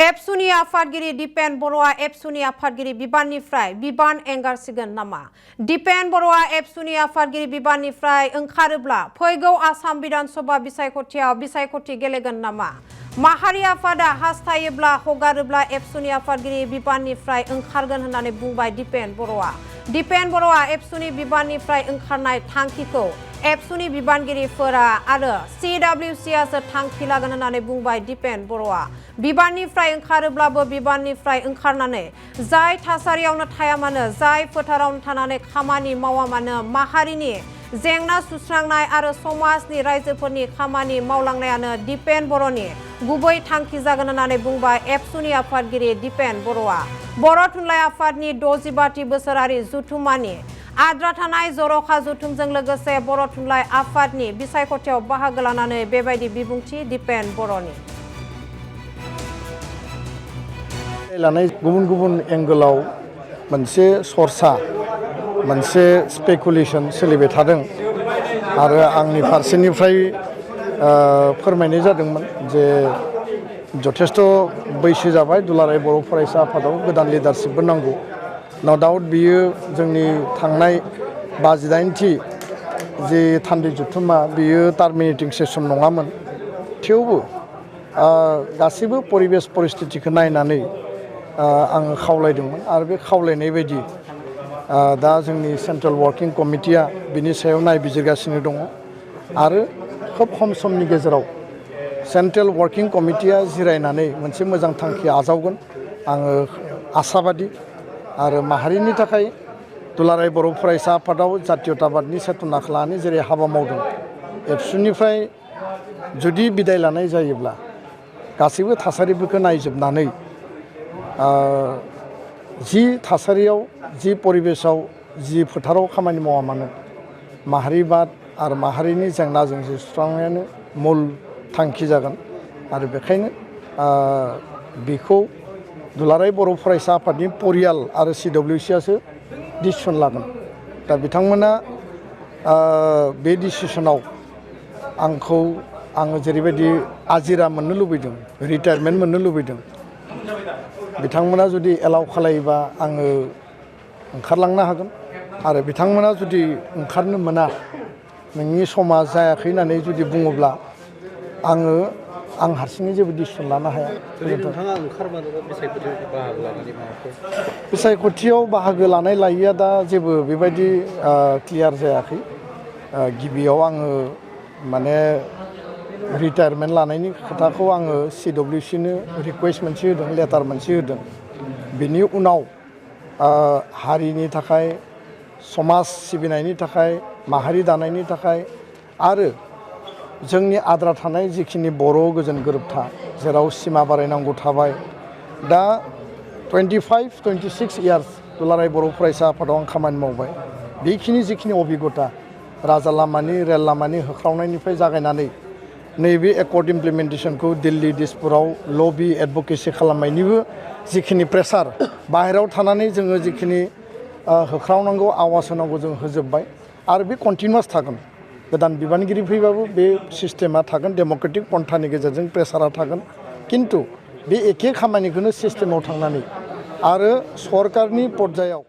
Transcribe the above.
एबसुनि आफादगिरि दिपेन बर'आ एबसुनि आफादगिरि बिबाननिफ्राय बिबान एंगारसिगोन नामा? दिपेन बर'आ एबसुनि आफादगिरि बिबाननिफ्राय ओंखारोब्ला फैगौ आसाम बिधानसभा बिसायख'थियाव बिसायख'थि गेलेगोन नामा? माहारि आफादा हास्थायोब्ला हगारोब्ला एबसुनि आफादगिरि बिबाननिफ्राय ओंखारगोन होननानै बुंबाय दिपेन बर'आ। दिपेन बर'आ एबसुनि बिबाननिफ्राय ओंखारनाय थांखिखौ एबसुनि बिबानगिरिफोरा आरो CWCआसो थांखि लागोन होननानै बुंबाय दिपेन बर'आ। बिबाननिफ्राय ओंखारोब्लाबो बिबाननिफ्राय ओंखारनानै जाय थासारियावनो थाया मानो, जाय फोथारावनो थानानै खामानि मावा मानो, माहारिनि जेंना सुस्रांनाय आरो समाजनि रायजोफोरनि खामानि मावलांनायानो दिपेन बर'नि गुबै थांखि जागोन होननानै बुंबाय एबसुनि आफादगिरि दिपेन बर'आ। बर' थुनलाइ आफादनि 65थि बोसोरारि जथुम्मानि आद्रा थानाय जर'खा जथुमजों लोगोसे बर' थुनलाइ आफादनि बिसायख'थियाव बाहागो लानानै बेबायदि बिबुंथि दिपेन बर'नि। लानाय गुबुन गुबुन एंगोलाव मोनसे सरसा, मोनसे स्पेकुलेशन सोलिबाय थादों आरो आंनि फारसेनिफ्राय फोरमायनाय जादोंमोन जे जथेस्थ' बैसो जाबाय, दुलाराय बर' फरायसा आफादाव गोदान लिडारशिपबो नांगौ। नो डाउट बियो जोंनि थांनाय 58थि जे थान्दै जथुम्मा बियो टार्मिनेटिं सेसन नङामोन। थेवबो गासैबो परिबेस परिस्थितिखौ नायनानै आङो खावलायदोंमोन आरो बे खावलायनाय बायदि दा जोंनि सेन्ट्रेल वार्किं कमिटिया बिनि सायाव नायबिजिरगासिनो दङ आरो खोब खम समनि गेजेराव सेन्ट्रेल वार्किं कमिटिया जिरायनानै मोनसे मोजां थांखि आजावगोन आङो आसाबादि। आरो माहारिनि थाखाय दुलाराय बर' फरायसा आफादाव जातीयताबादनि सेतनाखौ लानानै जेरै हाबा मावदों, एबसुनिफ्राय जुदि बिदाय लानाय जायोब्ला गासैबो थासारिफोरखौ नायजोबनानै जि थासारियाव, जि परिबेसाव, जि फोथाराव खामानि मावा मानो माहारिबाद आरो माहारिनि जेंना जेंसि सुस्रांनायानो मुल थांखि जागोन आरो बेखायनो बेखौ दुलाराय बर' फरायसा आफादनि परियाल आरो CWCआसो डिसिसन लागोन। दा बिथांमोना बे डिसिसनाव आङो जेरैबायदि आजिरा मोननो लुबैदों, रिटायारमेन्ट मोननो लुबैदों, बिथांमोना जुदि एलाउ खालायोबा आङो ओंखारलांनो हागोन आरो बिथांमोना जुदि ओंखारनो मोना, नोंनि समा जायाखै होननानै जुदि बुङोब्ला आं हारसिङै जेबो डिसिसन लानो हाया। नोंथाङा ओंखारमारोबा बिसायख'थियाव बाहागो लानाय लायैया दा जेबो बेबायदि क्लियार जायाखै। गिबियाव आङो माने रिटायारमेन्ट लानायनि खोथाखौ आङो CWCनो रिकुवेस्ट मोनसे होदों, लेटार मोनसे होदों। बिनि उनाव हारिनि थाखाय, समाज सिबिनायनि थाखाय, माहारि दानायनि थाखाय आरो जोंनि आद्रा थानाय जिखिनि बर' गोजोन गोरोबथा जेराव सिमा बारायनांगौ थाबाय, दा 25-26 इयार्स दुलाराय बर' फरायसा आफादाव आं खामानि मावबाय। बेखिनि जिखिनि अभिगथा राजा लामानि, रेल लामानि होख्रावनायनिफ्राय जागायनानै नैबे एकर्ड इमप्लिमेन्टेसनखौ दिल्ली, दिसपुराव लबि एडभकेसि खालामनायनिबो जिखिनि प्रेसार, बाहेरायाव थानानै जोङो जिखिनि होख्रावनांगौ, आवाज होनांगौ जों होजोब्बाय आरो बे कन्टिनिउवास थागोन। गोदान बिबानगिरि फैबाबो बे सिस्टेमा थागोन, डेम'क्रेटिक पन्थानि गेजेरजों प्रेसारा थागोन। किन्तु बे एखे खामानिखौनो सिस्टेमाव थांनानै आरो सरकारनि पर्यायाव